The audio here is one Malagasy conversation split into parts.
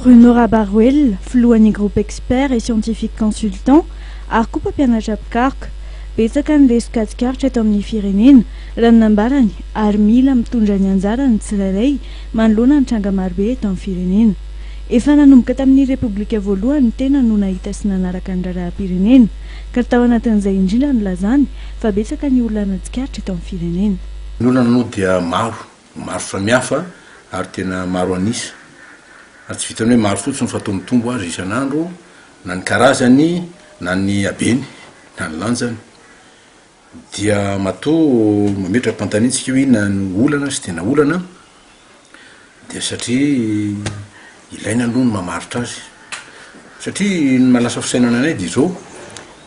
Bruno Rabaroelina, filohan'ny Groupe Expert et Scientifique Consultant ary koa mpampianatra mpikaroka. Betsaka ny lesoka tsikaritra eto amin'ny firenena, raha ny nambarany, ary mila mitondra ny anjarany ny tsirairay manoloana ny tranga marobe eto amin'ny firenena. Efa nanomboka tamin'ny Repoblika voalohany ny tena no nahita sy nanaraka ny raharaham-pirenena, ka tao anatin'izay indrindra nilazany fa betsaka ny olana tsikaritra eto amin'ny firenena. Ny olana aloha dia maro, maro samihafa ary tena maro an'isa. Ary tsy vitan'ny hoe maro fotsiny fa toa mitombo aza isan'andro na ny karazany na ny habeny na ny lanjany. Dia matoa mametra-panontaniana isika hoe inona no olana sy tena olana dia satria ilaina aloha ny mamaritra azy. Satria ny maha lasa fisainana anay dia izao,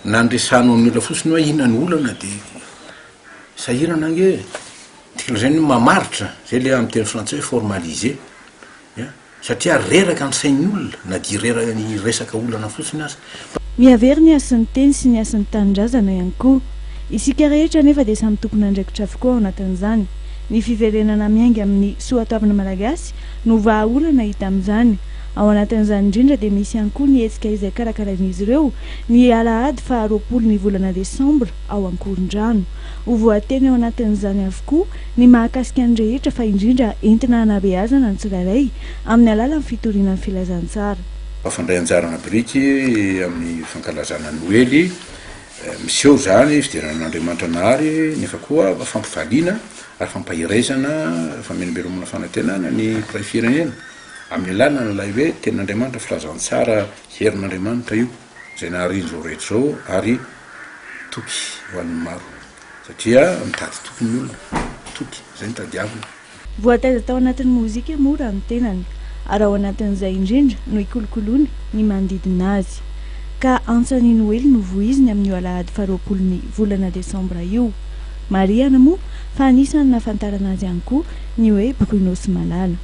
na ny resahanao amin'ny olona fotsiny hoe inona no olana dia sahirana ange e! Tiako lazaina hoe mamaritra, zay le amin'ny teny frantsay hoe formaliser. Ya, satria reraka ny sain'ny olona na dia reraka ny resaka olana fotsiny aza. Mihavery ny hasin'ny teny sy ny hasin'ny tanindrazana ihany koa. Isika rehetra anefa dia samy tompon'andraikitra avokoa ao anatin'izany. Ny fiverenana miainga amin'ny soatoavina malagasy no vahaolana hita amin'izany. Ao anatin'izany indrindra dia misy ihany koa ny hetsika izay karakarain'izy ireo ny alahady faha 20 ny volana desambra ao Ankorondrano. Ho voateny ao anatin'izany avokoa ny mahakasika ny rehetra fa indrindra entina hanabeazana ny tsirairay amin'ny alalan'ny fitoriana ny filazantsara. Mpifandray anjarana biriky amin'ny fankalazana Noely, miseho izany fiderana an'Andriamanitra Nahary nefa koa fampifaliana ary fampaherezana, famelombelomana fanantenana ny mpiray firenena amin'ny alalan'ilay hoe tenin'Andriamanitra, filazantsara herin'Andriamanitra io izay nahariany izao rehetra izao ary toky ho an'ny maro. Satria mitady toky ny olona, toky, izay no tadiavina. Voataiza tao anatin'ny mozika moa raha ny tenany, ary ao anatin'izay indrindra no ikolokoloany ny manodidina azy. Ka antsan'i Noely no voiziny amin'io alahady faharoapolon'ny volana desambra io. Marihana moa fa anisan'ny nahafantarana azy ihany koa ny hoe Bruno sy Malala.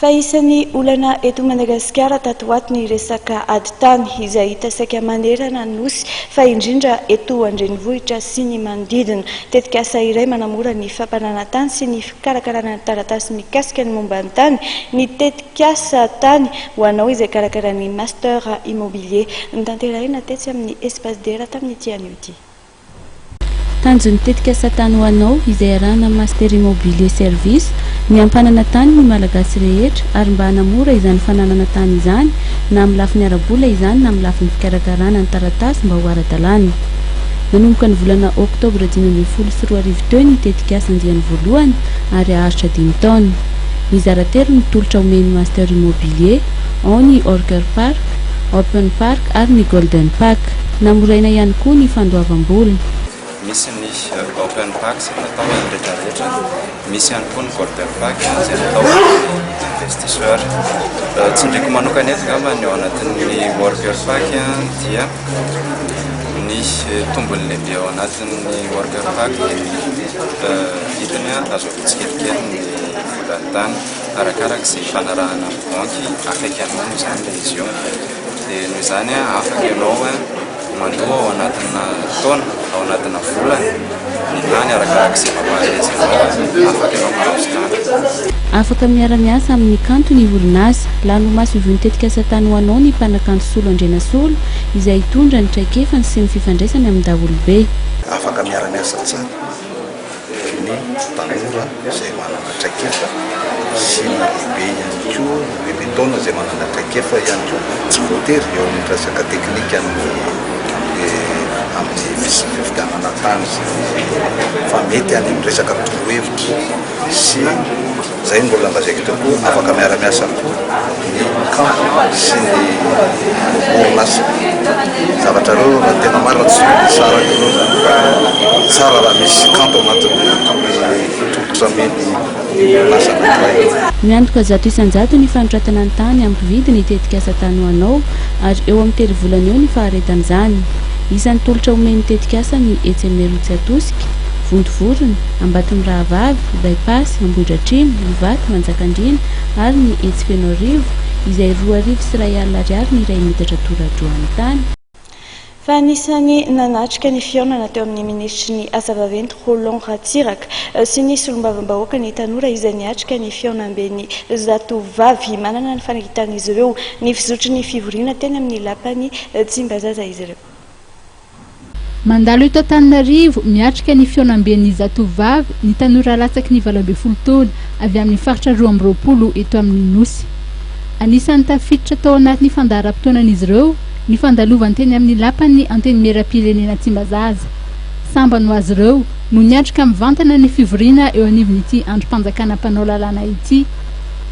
Fa isan'ny olana eto Madagasikara tato ho ato ny resaka ady tany izay hita saika manerana ny Nosy fa indrindra eto an-drenivohitra sy ny manodidina. Tetikasa iray manamora ny fampananan-tany sy ny fikarakarana ny taratasy mikasika ny momba ny tany ny tetikasa Tany ho anao izay karakarain'ny Master Immobilier. Notanterahina tetsy amin'ny Espace Dera tamin'ity anio ity. Tanjon'ny tetikasa Tany ho anao, izay iarahana amin'ny Master Immobilier Service, ny hampanana tany ny Malagasy rehetra ary mba hanamora izany fananana tany izany na amin'ny lafiny ara-bola izany na amin'ny lafiny fikarakarana ny taratasy mba ho ara-dalàna. Nanomboka ny volana oktobra 2015 teo ny tetikasa andiany voalohany ary haharitra dimy taona. Mizara telo ny tolotra omen'ny Master Immobilier, ao ny Orker Park, Open Park ary ny Golden Pack. Namoraina ihany koa ny fandoavam-bola. Misy ny Open Pack izay natao ho an'ny rehetra rehetra, misy ihany koa ny Golden Pack izay natao ho an'ny investisseur. Tsindriako manokana eto angamba ny ao anatin'ny Worker Pack dia ny tombony lehibe ao anatin'ny Worker Pack dia ny vidiny azo aloa tsikelikely ny volan'ny tany arakaraka izay ifanarahana amin'ny banky akaiky anao moa izany ilay izy io. Dia noho izany afaka ianao mandoa ao anatina taona, ao anatina volana ny tany arakaraka izay mampaharesy anao, afaka ianao mahazo tany. Afaka miara-miasa amin'ny kanto ny orinasa. Lany ho maso ivon'ny tetikasa Tany ho anao ny mpanakanto Solo Andrianasolo izay hitondra ny traikefany sy ny fifandraisany amin'ny daholobe. Afaka miara-miasa tsara. ny tanora izay manana traikefa sy ny lehibe ihany koa, ny bebe taona izay manana traikefa ihany koa, tsy voatery eo amin'ny resaka teknika amin'ny amin'ny fividianana tany sy ny fa mety any amin'ny resaka torohevitra sy izay no mbola lazaiko teo koa, afaka miara-miasa koa ny kanto sy ny orinasa. Zavatra ireo raha tena marina tsy misaraka ireo zany fa tsara raha misy kanto anatin'ny tolotra omeny ny orinasa anankiray. Miantoka 100% ny fanoratana ny tany amin'ny mpividy ny tetikasa Tany ho Anao ary eo amin'ny telo volana eo ny faharetan'izany. Isan'ny tolotra omen'ny tetikasa ny etsy Amerotsiatosika, Vontovorona, Ambatomirahavavy, By-pass, Ambohidratrimo, Ivato, Manjakandriana ary ny etsy Fenoarivo, izay 2100 ariary ny iray metatra toradroan'ny tany. Fa anisan'ny nanatrika ny fihaonana teo amin'ny minisitry ny Asa vaventy Roland Ratsiraka sy ny solombavambahoaka ny tanora izay niatrika ny fihaonamben'ny Zatovavy. Manana ny fanahitan'izy ireo ny fizotry ny fivoriana teny amin'ny lapan'i Tsimbazaza izy ireo. Mandalo eto Antananarivo miatrika ny fihaonamben'ny Zatovavy ny tanora latsaky ny 18 taona avy amin'ny faritra 22 eto amin'ny Nosy. Anisan'ny tafiditra tao anatin'ny fandaharam-potoanan'izy ireo ny fandalovany teny amin'ny lapan'ny Antenimieram-pirenena Tsimbazaza. Sambany ho azy ireo no niatrika mivantana ny fivoriana eo anivon'ity andrim-panjakana mpanao lalàna ity.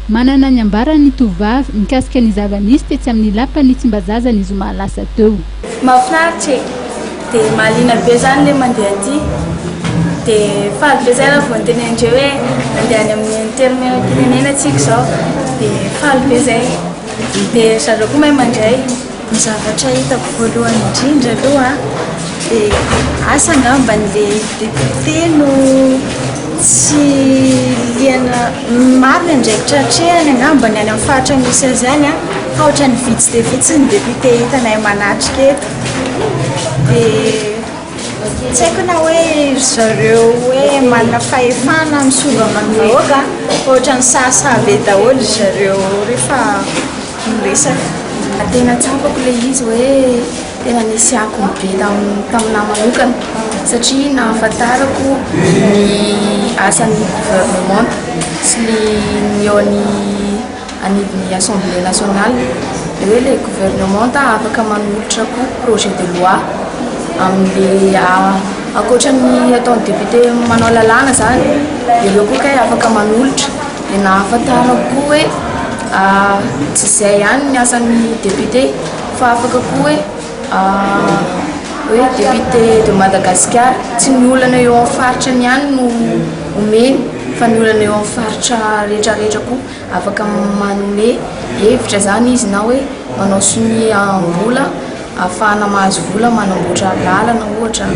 Manana ny ambarany ny tovovavy mikasika ny zava-nisy tetsy amin'ny lapan'ny Tsimbazaza ny zoma lasa teo. Mahafinaritra e! Dia mahaliana be zany le mandeha aty. Dia faly be zay raha vao niteny andreo hoe andeha any amin'ny antenimieram-pirenena tsika izao. Dia faly be zay. Dia zareo koa mahay mandray. Ny zavatra hitako voalohany indrindra aloha dia asa angamba le député no tsy liana maro ny andraikitra atrehany angamba ny any amin'ny faritra misy azy any a, fa ohatran'ny vitsy dia vitsy ny député hitanay manatrika eto. Dia tsy haiko na hoe ry zareo hoe manana fahefana misolo amin'ny vahoaka, fa ohatran'ny sahasaha be daholo ry zareo rehefa miresaka. Tena tsapako ilay izy hoe tena nisy akony be taminahy manokana satria nahafantarako ny asan'ny gouvernement sy ny eo anivon'ny Assemblée nationale. Dia hoe ilay gouvernement afaka manolotra koa projet de loi amin'le ankoatra ny ataon'ny député manao lalàna zany, ireo koa kay afaka manolotra. Dia nahafantarako koa hoe tsy izay ihany ny asan'ny député fa afaka koa hoe député de Madagasikara, tsy ny olana eo amin'ny faritra ny ihany no omeny fa ny olana eo amin'ny faritra rehetrarehetra koa afaka manome hevitra zany izy na hoe manao sonia am-bola ahafahana mahazo vola manamboatra lalana ohatra.